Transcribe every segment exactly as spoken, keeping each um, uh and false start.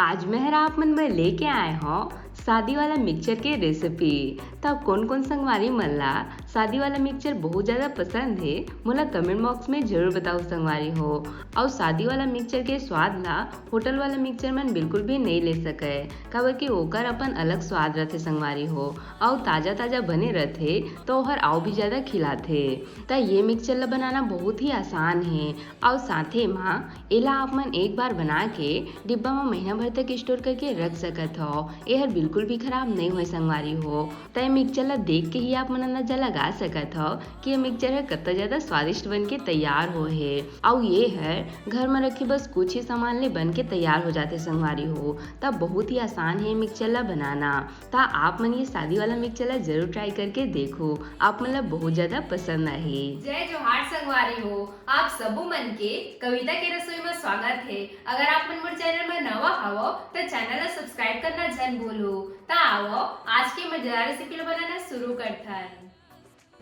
आज मैं हर आप मन बर लेके आए हौं शादी वाला मिक्सचर के रेसिपी। त कोन कोन संगवारी मन ला शादी वाला मिक्सचर बहुत ज्यादा पसंद हे, मोला कमेंट बॉक्स में जरूर बताओ संगवारी हो। अउ शादी वाला मिक्सचर के स्वाद ला होटल वाला मिक्सचर मन बिल्कुल भी नहीं ले सकय, काबर कि ओकर अपन अलग स्वाद रथे संगवारी हो। अउ ताजा ताजा बने रथे त ओहर अउ भी ज्यादा खिलाथे। त ये मिक्सचर ला बनाना बहुत ही आसान हे। अउ साथे म एला आप मन एक बार बना के डिब्बा म महीना भर तक स्टोर करके रख सकत हव। एहर बिल्कुल भी खराब नइ होय संगवारी हो। त ये मिक्सचर ला देख के ही आप मन अंदाजा लगा सकत हव कि ये मिक्सचर ह कतका ज्यादा स्वादिष्ट बन के तैयार होए हे। अउ ये हर घर म रखे बस कुछ ही सामान ले बन के तैयार हो जाथे संगवारी हो। त बहुत ही आसान हे ये मिक्सचर ला बनाना। त आप मन ये शादी वाला मिक्सचर ला जरूर ट्राई करके देखो, आप मन ला बहुत ज्यादा पसंद आही। जय जोहार संगवारी हो, आप सबो मन के कविता के रसोई में स्वागत हे। अगर आप मन मोर चैनल में नवा हवव, त चैनल ला सब्सक्राइब करना झन भूलहू। त आवव, आज के मजेदार रेसिपी ला बनाना शुरू करथन।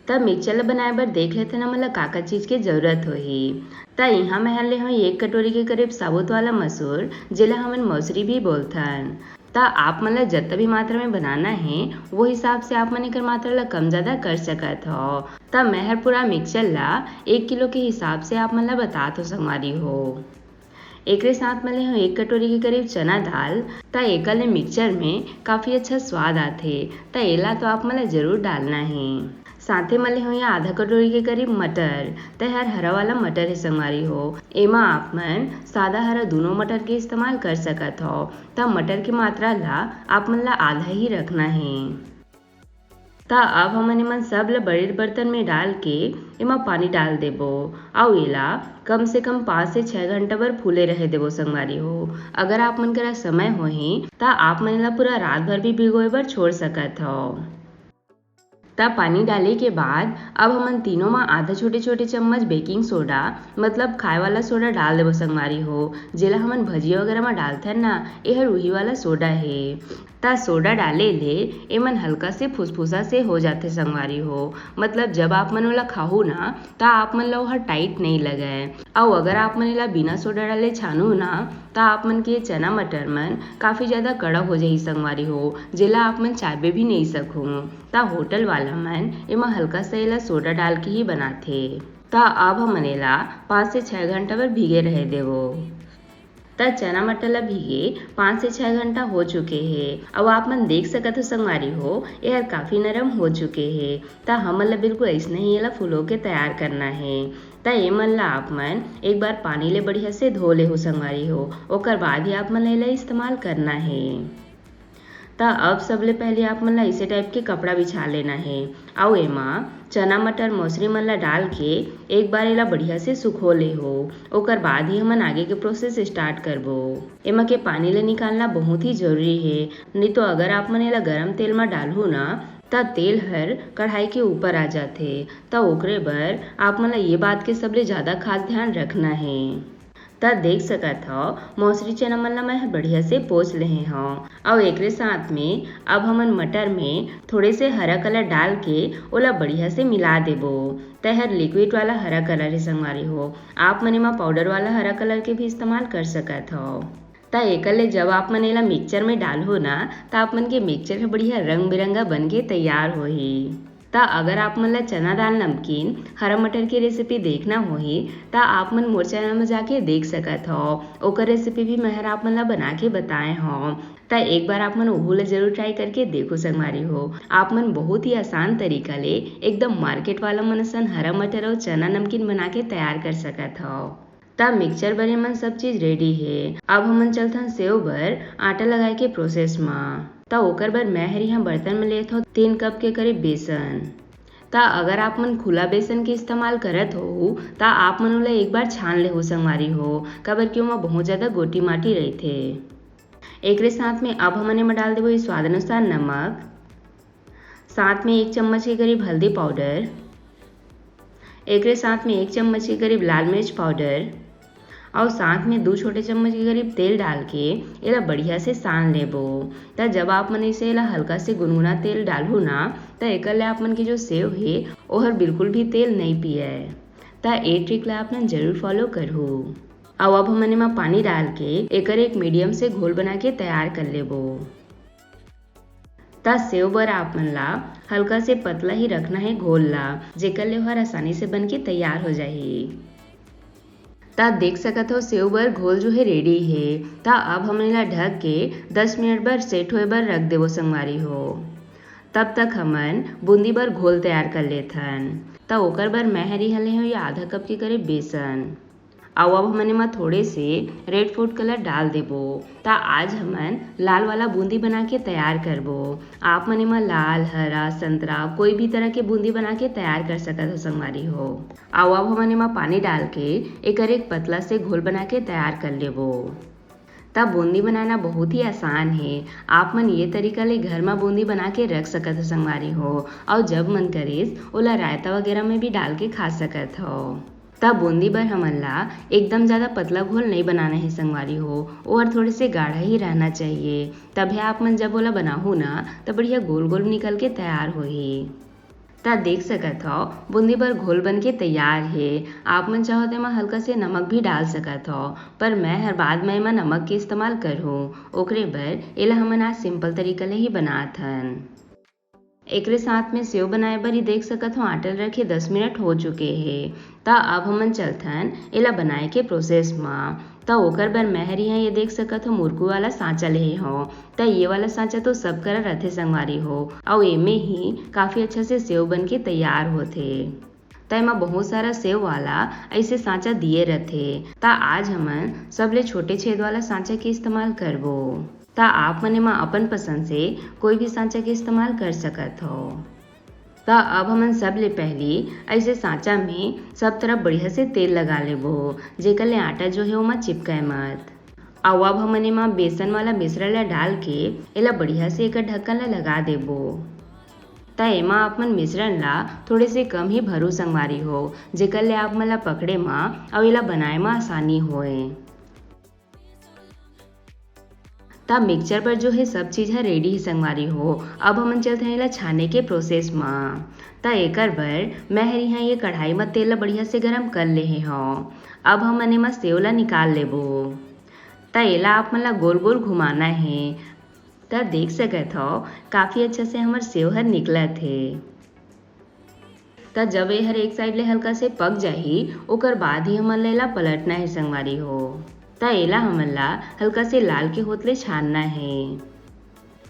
त मिक्सचर ला बनाए बर देख लेथन हमन ला का का चीज के जरूरत होही। त इहाँ मैं हर ले हौं एक कटोरी के करीब साबुत वाला मसूर, जेला हमन मौसरी भी बोलथन। त आप मन ला जतका भी मात्रा में बनाना हे, वो हिसाब से आप मन एकर मात्रा ला कम ज्यादा कर सकत हव। त मैं हर पूरा मिक्सचर ला एक किलो के हिसाब से आप मन ला बतात हौं संगवारी हो। एकरे साथ में ले हौं एक कटोरी के करीब चना दाल। त एकर ले मिक्सचर में काफी अच्छा स्वाद आथे। त एला तो आप मन ला जरूर डालना हे। साथे में ले हौं ये आधा कटोरी के करीब मटर, त हर हरा वाला मटर हे संगवारी हो। एमा आप मन सादा हरा दूनों मटर के इस्तेमाल कर सकत हव। त मटर के मात्रा ला आप मन ला आधा ही रखना हे। त अब हमन एमन सब ल बड़े बर्तन में डाल के एमा पानी डाल देबो, अउ एला कम से कम पाँच से छह घंटा बर फूले रहे देबो संगवारी हो। अगर आप मन करा समय होही, त आप मन एला पूरा रात भर भी भिगोए बर छोड़ सकत हव। त पानी डाले के बाद अब हमन तीनों म आधा छोटे-छोटे चम्मच बेकिंग सोडा, मतलब खाए वाला सोडा डाल देबो संगवारी हो, जेला हमन भजिया वगैरह म डालथन ना, एहर उही वाला सोडा हे। त सोडा डाले ले एमन हल्का से फुसफुसा से हो जाथे संगवारी हो, मतलब जब आप मन ओला खाहू ना, त आप मन ला ओहा टाइट नइ लगय। अउ अगर आप मन एला बिना सोडा डाले छानहू ना, त आप मन के चना मटर मन काफी ज्यादा कड़ा हो जाही संगवारी हो, जेला आप मन चाबे भी नइ सकहू। त होटल वाला मन एमा हल्का सा एला सोडा डाल के ही बनाथे। त अब हमन एला पाँच से छह घंटा बर भीगे रहे देबो। त चना मटर ला भीगे पाँच से छह घंटा हो चुके हे। अउ आप मन देख सकत हो संगवारी हो, एहर काफी नरम हो चुके हे। त हमन ला बिल्कुल अइसने ही एला फुलो के तैयार करना हे। त एमन ला आप मन एक बार पानी ले बढ़िया से धो लेहू संगवारी हो, ओकर बाद ही आप मन ला एला इस्तेमाल करना हे। त अब सबले पहले आप मन ला ऐसे टाइप के कपड़ा बिछा लेना हे, अउ एमा चना मटर मौसरी मन ला डाल के एक बार एला बढ़िया से सुखो लेहू। ओकर बाद ही हमन आगे के प्रोसेस स्टार्ट करबो। एमा के पानी ला निकालना बहुत ही जरूरी हे, नहीं तो अगर आप मन एला गरम तेल मा डालहू ना, त तेल हर कढ़ाई के ऊपर आ जाथे। त ओकरे बर आप मन ला ये बात के सबले ज्यादा खास ध्यान रखना हे। त देख सकत हव, मौसरी चना मन ला मैं ह बढ़िया से पोंछ लेहे हव। अउ एकरे साथ में अब हमन मटर में थोड़े से हरा कलर डाल के ओला बढ़िया से मिला देबो। त एहर लिक्विड वाला हरा कलर हे संगवारी हो, आप मन एमा पाउडर वाला हरा कलर के भी इस्तेमाल कर सकत हव। त एकर ले जब आप मन एला मिक्सचर में डालहू ना, त आप मन के मिक्सचर ह बढ़िया रंग बिरंगा बन के तैयार होही। त अगर आप मन ला चना दाल नमकीन हरा मटर के रेसिपी देखना होही, त आप मन मोर चैनल में जाके देख सकत हव। ओकर रेसिपी भी मैं हर आप मन ला बना के बताए हव। त एक बार आप मन ओहू ला जरूर ट्राई करके देखो संगवारी हो। आप मन बहुत ही आसान तरीका ले एकदम मार्केट वाला मन असन हरा मटर अउ चना नमकीन बना के तैयार कर सकत हव। त मिक्सचर बर एमन सब चीज रेडी हे। अब हमन चलथन सेव बर आटा लगाए के प्रोसेस म। त ओकर बर मैं हर इहाँ बर्तन में लेत हव तीन कप के करीब बेसन। त अगर आप मन खुला बेसन के इस्तेमाल करत होहू, त आप मन ओला एक बार छान लेहू संगवारी हो, काबर कि ओमा बहुत ज्यादा गोटी माटी रहिथे। एकरे साथ में अब हमन एमा डाल देबो ये स्वाद अनुसार नमक, साथ में एक चम्मच के करीब हल्दी पाउडर, एकरे साथ में एक चम्मच के करीब लाल मिर्च पाउडर अउ साथ में दू छोटे चम्मच के करीब तेल डाल के एला बढ़िया से सान लेबो। त जब आप मन इसे एला हल्का से गुनगुना तेल डालहू ना, त एकर ले आप मन के जो सेव हे, ओहर बिल्कुल भी तेल नइ पियय। त ए ट्रिक ला आप मन जरूर फॉलो करहू। अउ अब हमन एमा पानी डाल के एकर एक medium से घोल बना के तैयार कर लेबो। त सेव बर आप मन ला हल्का से पतला ही रखना है घोल ला, जेकर ले ओहर आसानी से बन के तैयार हो जाही। त देख सकत हो, सेव बर घोल जो है ready है। त अब हमन एला ढक के दस मिनट बर set होए बर रख देबो संगवारी हो। तब तक हमन बूंदी बर घोल तैयार कर लेथन। त ओकर बर मैं हर इहाँ ले हँव ये आधा कप के करीब बेसन। अउ अब हमन एमा थोड़े से red food colour डाल देबो। त आज हमन लाल वाला बूंदी बना के तैयार करबो। आप मन एमा लाल, हरा, संतरा, कोई भी तरह के बूंदी बना के तैयार कर सकत हो संगवारी हो। अउ अब हमन एमा पानी डाल के एकर एक पतला से घोल बना के तैयार कर लेबो। त बूंदी बनाना बहुत ही आसान हे। आप मन ये तरीका ले घर म बूंदी बना के रख सकत हो संगवारी हो, अउ जब मन करिस ओला रायता वगैरह में भी डाल के खा सकत हो। त बूंदी बर हमन ला एकदम ज्यादा पतला घोल नइ बनाना हे संगवारी हो, ओहर थोड़े से गाढ़ा ही रहना चाहिए, तभे आप मन जब ओला बनाहू ना त बढ़िया गोल गोल निकल के तैयार होही। त देख सकत हव, बूंदी बर घोल बन के तैयार हे। आप मन चाहो त एमा हल्का से नमक भी डाल सकत हव, पर मैं हर बाद म एमा नमक के इस्तेमाल करहूँ, ओकरे बर एला हमन आज simple तरीका ले ही बनात हन। एकरे साथ में सेव बनाए बर ही देख सकत हव, आटा ल रखे दस मिनट हो चुके हे। त अब हमन चलथन एला बनाए के process म। त ओकर बर मैं हर इहाँ ये देख सकत हव, मुरकू वाला सांचा लेहे हव। त ये वाला सांचा तो सब करा रथे संगवारी हो, अउ एमे ही काफी अच्छा से सेव बन के तैयार होथे। त एमा बहुत सारा सेव वाला ऐसे सांचा दिए रथे। त आज हमन सबले छोटे छेद वाला सांचा के इस्तेमाल करबो। त आप मन एमा अपन पसंद से कोई भी सांचा के इस्तेमाल कर सकत हव। त अब हमन सबले पहली ऐसे सांचा में सब तरफ बढ़िया से तेल लगा लेबो, जेकर ले आटा जो हे ओमा चिपकाए मत। अउ अब हमन एमा बेसन वाला मिश्रण ला डाल के एला बढ़िया से एकर ढक्कन ला लगा देबो। त एमा आप मन मिश्रण ला थोड़े से कम ही भरू संगवारी हो, जेकर ले आप मन ला पकड़े म अउ एला बनाए म आसानी होए। त mixture बर जो हे सब चीज ह ready हे संगवारी हो। अब हमन चलथन एला छाने के process म। त एकर बर मैं हर इहाँ ये कढ़ाई म तेल ला बढ़िया से गरम कर लेहे हव। अब हमन एमा सेव ला निकाल लेबो। त एला आप मन ला गोल गोल घुमाना हे। त देख सकत हव, काफी अच्छा से हमर सेव हर निकलत हे। त जब एहर एक side ले हल्का से पक जाही, ओकर बाद ही हमन ला एला पलटना हे संगवारी हो। त एला हमन ला हल्का से लाल के होत ले छानना हे।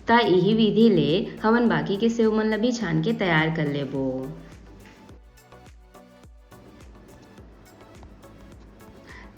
त इही विधि ले हमन बाकी के सेव मन ला भी छान के तैयार कर लेबो।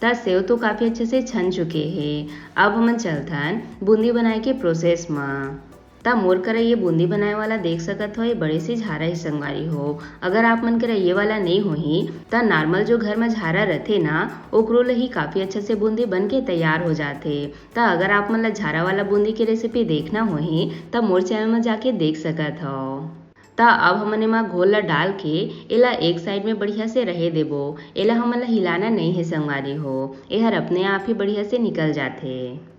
त सेव तो काफी अच्छे से छन चुके हे। अब हमन चलथन बूंदी बनाए के process म। त मोर करा ये बूंदी बनाए वाला देख सकत हो, ये बड़े से झारा ही संगवारी हो। अगर आप मन करा ये वाला नइ होही, त normal जो घर म झारा रथे ना, ओकरो ले ही काफी अच्छा से बूंदी बन के तैयार हो जाथे। त अगर आप मन ला झारा वाला बूंदी के recipe देखना होही, त मोर channel म जाके देख सकत हव। त अब हमन एमा घोल ला डाल के एला एक side में बढ़िया से रहे देबो। एला हमन ला हिलाना नइ हे संगवारी हो, एहर अपने आप ही बढ़िया से निकल जाथे।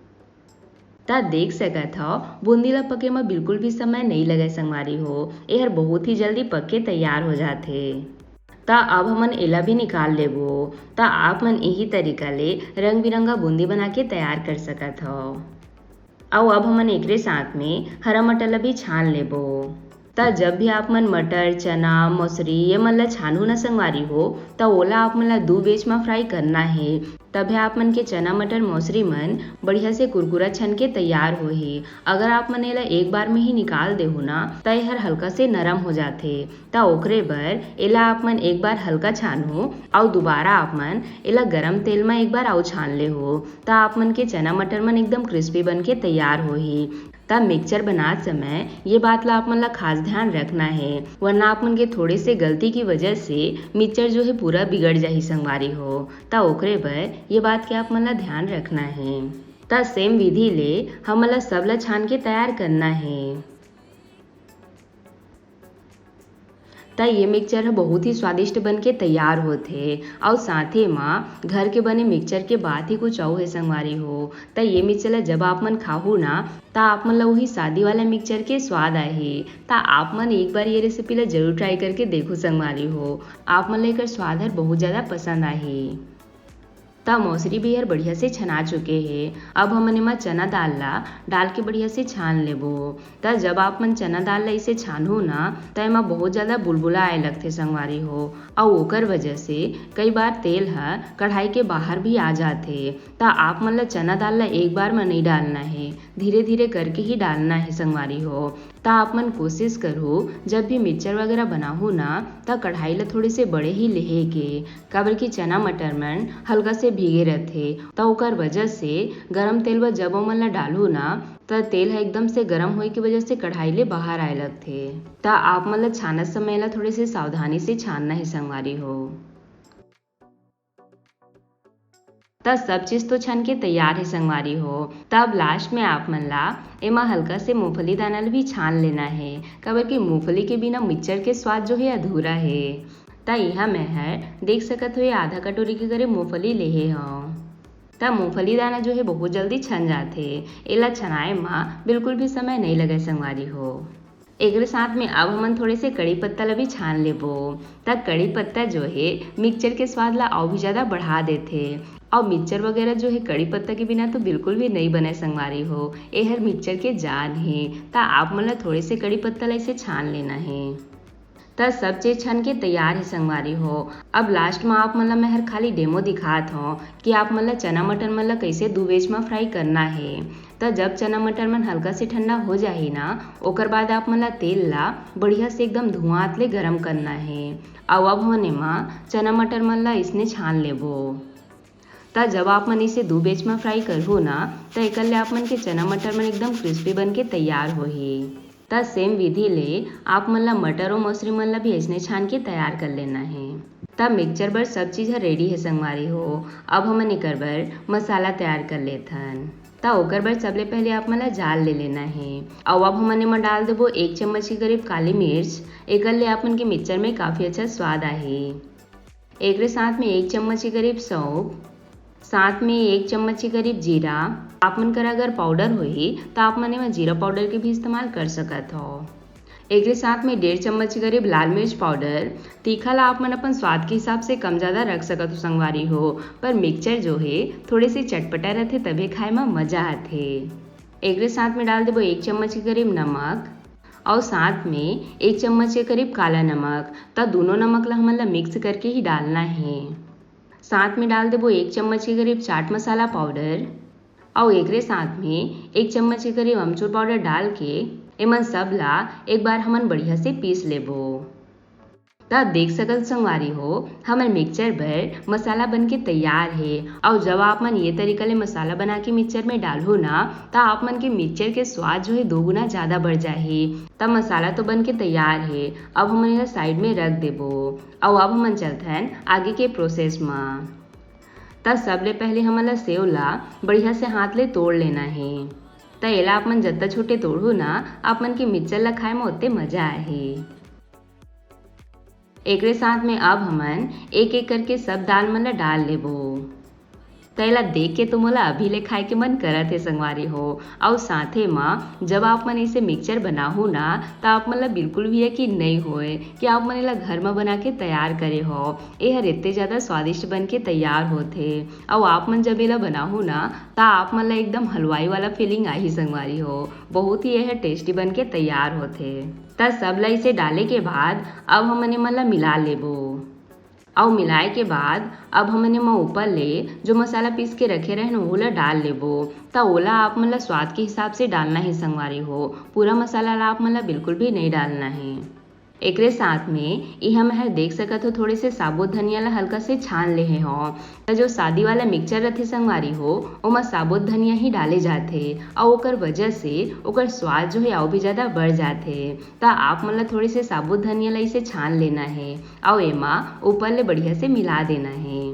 त देख सकत हव, बूंदी ला पके म बिल्कुल भी समय नइ लगय संगवारी हो, एहर बहुत ही जल्दी पक के तैयार हो जाथे। त अब हमन एला भी निकाल लेबो। त आप मन इही तरीका ले रंग बिरंगा बूंदी बना के तैयार कर सकत हव। अउ अब हमन एकरे साथ में हरा मटर ला भी छान लेबो। त जब भी आप मन मटर, चना, मौसरी ये मन ला छानहू न संगवारी हो, त ओला आप मन ला दू batch म fry करना हे। तभे आप मन के चना, मटर, मौसरी मन बढ़िया से कुरकुरा छन के तैयार होही। अगर आप मन एला एक बार में ही निकाल देहू ना, त एहर हल्का से नरम हो जाथे। त ओकरे बर एला आप मन एक बार हल्का छानहू, अउ दोबारा आप मन एला गरम तेल म एक बार अउ छान लेहू, त आप मन के चना मटर मन एकदम crispy बन के तैयार होही। त mixture बनात समय ये बात ला आप मन ला खास ध्यान रखना हे, वरना आप मन के थोड़े से गलती की वजह से mixture जो है पूरा बिगड़ जाही संगवारी हो। त ओकरे बर ये बात के आप मन ला ध्यान रखना हे। त same विधि ले हमन ला सब ला छान के तैयार करना हे। त ये mixture ह बहुत ही स्वादिष्ट बन के तैयार होथे, अउ साथे म घर के बने mixture के बात ही कुछ अउ हे संगवारी हो। त ये mixture ला जब आप मन खाहू ना, त आप मन ला वही शादी वाला mixture के स्वाद आही। त आप मन एक बार ये recipe ला जरूर try करके देखो संगवारी हो, आप मन ला एकर स्वाद हर बहुत ज्यादा पसंद आही। त मौसरी भी हर बढ़िया से छना चुके हे। अब हमन एमा चना दाल ला डाल के बढ़िया से छान लेबो। त जब आप मन चना दाल ला इसे छानहू ना, त एमा बहुत ज्यादा बुलबुला आए लगथे संगवारी हो, अउ ओकर वजह से कई बार तेल ह कढ़ाई के बाहर भी आ जाथे। त आप मन ला चना दाल ला एक बार म नइ डालना हे, धीरे-धीरे करके ही डालना हे संगवारी हो। त आप मन कोशिश करहू, जब भी मिक्सचर वगैरह बनाहू ना, त कढ़ाई ला थोड़े से बड़े ही लेहे के, काबर कि चना मटर मन हल्का से भीगे रथे, त ओकर वजह से गरम तेल बर जब ओमन ला डालहू ना, त तेल ह एकदम से गरम होए के वजह से कढ़ाई ले बाहर आए लगथे। त आप मन ला छानत समय ला थोड़े से सावधानी से छानना हे संगवारी हो। त सब चीज तो छन के तैयार हे संगवारी हो। तब लास्ट में आप मन ला एमा हल्का से मूंगफली दाना ल भी छान लेना हे, काबर कि मूंगफली के बिना मिक्सचर के स्वाद जो हे अधूरा हे। त इहाँ मैं हर देख सकत हो, ये आधा कटोरी के करीब मूंगफली लेहे हव। त मूंगफली दाना जो हे बहुत जल्दी छन जाथे, एला छनाए म बिल्कुल भी समय नइ लगे संगवारी हो। एकरे साथ में अब हमन थोड़े से कड़ी पत्ता ला भी छान लेबो। त कड़ी पत्ता जो हे मिक्सचर के स्वाद ला अउ भी ज्यादा बढ़ा देथे। अउ मिक्सचर वगैरह जो हे कड़ी पत्ता के बिना तो बिल्कुल भी नइ बने संगवारी हो, एहर मिक्सचर के जान हे। त आप मन ला थोड़े से कड़ी पत्ता ला इसे छान लेना हे। त सब चीज छन के तैयार हे संगवारी हो। अब लास्ट में आप मन ला मैं हर खाली डेमो दिखात हव कि आप मन ला चना मटर मन ला कइसे दू बैच में फ्राई करना हे। त जब चना मटर मन हल्का से ठंडा हो जाही ना, ओकर बाद आप मन ला तेल ला बढ़िया से एकदम धुआंत ले गरम करना हे। अउ अब हमन एमा चना मटर मन ला इसने छान लेबो। त जब आप मन इसे दू बैच में फ्राई करहू ना, त एकर ले आप मन के चना मटर मन एकदम क्रिस्पी बन के तैयार होही। त सेम विधि ले आप मन ला मटर अउ मौसरी मन ला भी अइसने छान के तैयार कर लेना हे। त मिक्सचर बर सब चीज ह रेडी हे संगवारी हो। अब हमन एकर बर मसाला तैयार कर लेथन। त ओकर बर सबले पहले आप मन ला जार ले लेना हे। अउ अब हमन एमा डाल देबो एक चम्मच के करीब काली मिर्च। एकर ले आप मन के मिक्सचर में काफी अच्छा स्वाद आही। एकरे साथ में एक चम्मच के करीब सौंफ, साथ में एक चम्मच के करीब जीरा। आप मन कर अगर पाउडर होही, त आप मन एमा जीरा पाउडर के भी इस्तेमाल कर सकत हव। एकरे साथ में डेढ़ चम्मच के करीब लाल मिर्च पाउडर। तीखा ला आप मन अपन स्वाद के हिसाब से कम ज्यादा रख सकत हो संगवारी हो, पर मिक्सचर जो हे थोड़े से चटपटा रथे, तभे खाए म मजा आथे। एकरे साथ में डाल देबो एक चम्मच के करीब नमक अउ साथ में एक चम्मच के करीब काला नमक। त दोनों नमक ला हमन ला मिक्स करके ही डालना हे। साथ में डाल देबो एक चम्मच के करीब चाट मसाला पाउडर अउ एकरे साथ में एक चम्मच के करीब अमचूर पाउडर डाल के एमन सब ला एक बार हमन बढ़िया से पीस लेबो। त देख सकत संगवारी हो, हमर मिक्सचर बर मसाला बन के तैयार हे। अउ जब आप मन ये तरीका ले मसाला बना के मिक्सचर में डालहू ना, त आप मन के मिक्सचर के स्वाद जो हे दो गुना ज्यादा बढ़ जाही। त मसाला तो बन के तैयार हे, अब हमन एला साइड में रख देबो। अउ अब हमन चलथन आगे के प्रोसेस म। त सबले पहले हमन ला सेव ला बढ़िया से हाथ ले तोड़ लेना हे। त एला आप मन जत्ता छोटे तोड़हू ना, आप मन के मिक्सचर ला खाए म ओत्ते मजा आही। एकरे साथ में अब हमन एक-एक करके सब दाल मन ला डाल लेबो। त एला देख के तो मोला अभी ले खाए के मन करत हे संगवारी हो। अउ साथे म जब आप मन इसे मिक्सचर बनाहू ना, त आप मन ला बिल्कुल भी यकीन नइ होए कि आप मन एला घर म बना के तैयार करे हो। एहर एत्ते ज्यादा स्वादिष्ट बन के तैयार होथे। अउ आप मन जब एला बनाहू ना, त आप मन ला एकदम हलवाई वाला फीलिंग आही संगवारी हो। बहुत ही एहर टेस्टी बन के तैयार होथे। त सब ला इसे डाले के बाद अब हमन एमन ला मिला लेबो। अउ मिलाए के बाद अब हमन एमा ऊपर ले जो मसाला पीस के रखे रहेन, ओहू ला डाल लेबो। त ओला आप मन ला स्वाद के हिसाब से डालना हे संगवारी हो, पूरा मसाला ला आप मन ला बिल्कुल भी नइ डालना हे। एकरे साथ में इहाँ मैं हर देख सकत हो, थोड़े से साबुत धनिया ला हल्का से छान लेहे हों। त जो शादी वाला मिक्सचर रथे संगवारी हो, ओमा साबुत धनिया ही डाले जाथे, अउ ओकर वजह से ओकर स्वाद जो हे अउ भी ज्यादा बढ़ जाथे। त आप मन ला थोड़े से साबुत धनिया ला इसे छान लेना हे, अउ एमा ऊपर ले बढ़िया से मिला देना हे।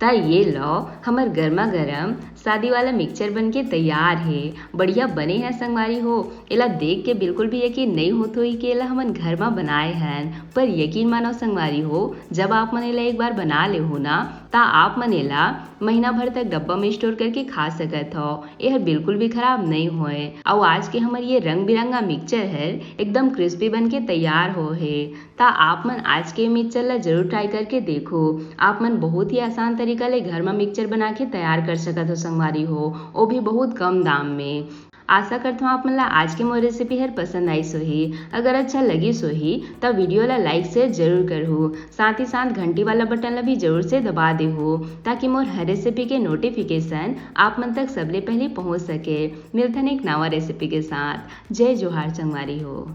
त ये लो, हमर गरमा गरम शादी वाला मिक्सचर बन के तैयार हे। बढ़िया बने हे संगवारी हो। एला देख के बिल्कुल भी यकीन नइ होत होही कि एला हमन घर म बनाए हन, पर यकीन मानो संगवारी हो, जब आप मन एला एक बार बना लेहू ना, त आप मन एला महीना भर तक डब्बा में स्टोर करके खा सकत हव। एहर बिल्कुल भी खराब नइ होय। अउ आज के हमर ये रंग बिरंगा मिक्सचर हर एकदम क्रिस्पी बन के तैयार हो हे। त आप मन आज के मिक्सचर ला जरूर ट्राई करके देखो। आप मन बहुत ही आसान तरीका ले घर म मिक्सचर बना के तैयार कर सकत हो संगवारी हो, वो भी बहुत कम दाम में। आशा करत हूँ आप मन ला आज के मोर रेसिपी हर पसंद आइस होही। अगर अच्छा लगिस होही त वीडियो ला लाइक शेयर जरूर करहू। साथ ही साथ घंटी वाला बटन ला भी जरूर से दबा देहू, ताकि मोर हर रेसिपी के नोटिफिकेशन आप मन तक सबले पहले पहुँच सके। मिलथन एक नवा रेसिपी के साथ। जय जोहार संगवारी हो।